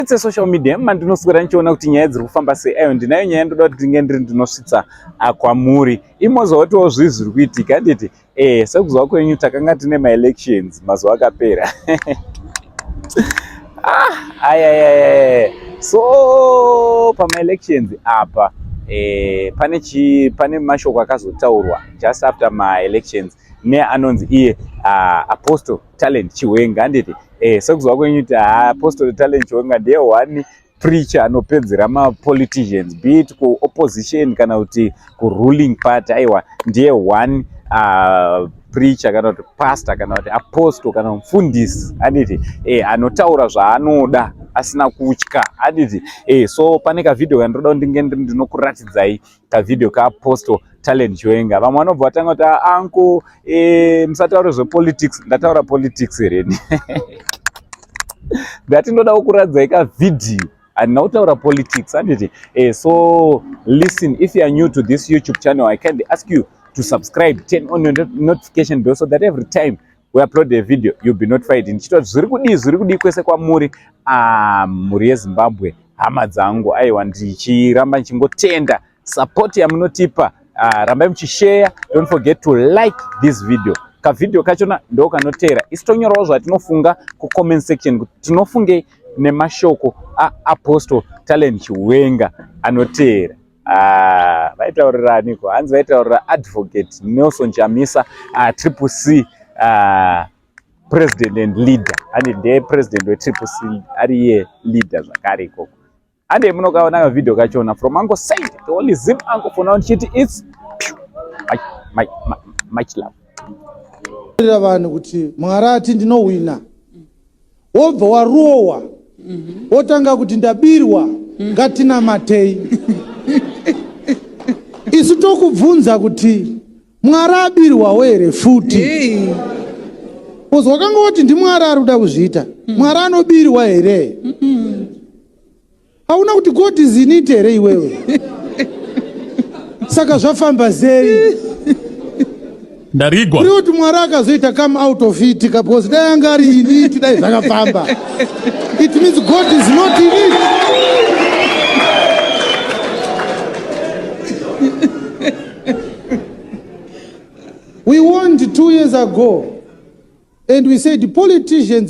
Social media mandinoswera ndichiona kuti nyaya dziri kufamba sei. Ayo ndinayo nyaya ndoda kuti ndinge ndiri ndinosvitsa kwamuri. Imozotiwo zvii zviri kuitika, handiti? Sekuziva kwenyu takanga tine maelections mazuva akapera. Ayayaya, so pamaelections apa pane mashoko akazotaurwa just after maelections neanonzi iye Apostle Talent Chiwenga, handiti? Sekuziva kwenyu kuti Apostle Talent Chiwenga ndiye one preacher anopedzera mapoliticians, be it kuopposition kana kuti kuruling party. Aiwa, ndiye one preacher kana kuti pastor kana kuti apostle kana mufundisi, handiti? Anotaura zvaanoda asina kutya, handiti? So pane kavhidhio kandiroda kuti ndinge ndinokuratidzai, kavhidhio kaApostle Talent Chiwenga. Vamwe vanobva vatanga kuti, "Uncle, musataure zvepolitics." Ndataura politics here? Ndati ndoda kukuratidzai kavhidhio, handina kutaura politics, handiti? So listen, if you are new to this YouTube channel, I kindly ask you to subscribe, turn on your notification bell so that every time we upload a video you'll be notified. Ndichitoti zviri kudii, zviri kudii kwese kwamuri, mhuri yeZimbabwe, hama dzangu. Aiwa, ndichiramba ndichingotenda support yamunotipa. Rambai muchishare, don't forget to like this video. Kavhidhio kachona ndo kanoteera. Isi tonyorawo zvatinofunga kucomment section kuti tinofungei nemashoko aApostle Talent Chiwenga anoteera. Vaitaurira aniko? Hanzi vaitaurira Advocate Nelson Chamisa, Triple C president and leader. Andi ndiye president weTriple C, ari iye leader zvakare ikoko. Hande munokaona kavhidhio kachona from Uncle Said, the only Zim uncle for now. Ndichiti it's much love. Vanhu kuti Mwari ati ndinowina, wobva warohwa, wotanga kuti ndabirwa, ngatinamatei. Isu tokubvunza kuti Mwari abirwawo here futi? Uzi wakanga woti ndiMwari ari kuda kuzviita. Mwari anobirwa here? Hauna kuti God is in it here iwewe? Saka zvafamba sei? Ndarigwa. Kuri kuti Mwari akazoita come out of it, because dai anga ari in it dai zvakafamba. It means God is not in it. We warned 2 years ago and we said politicians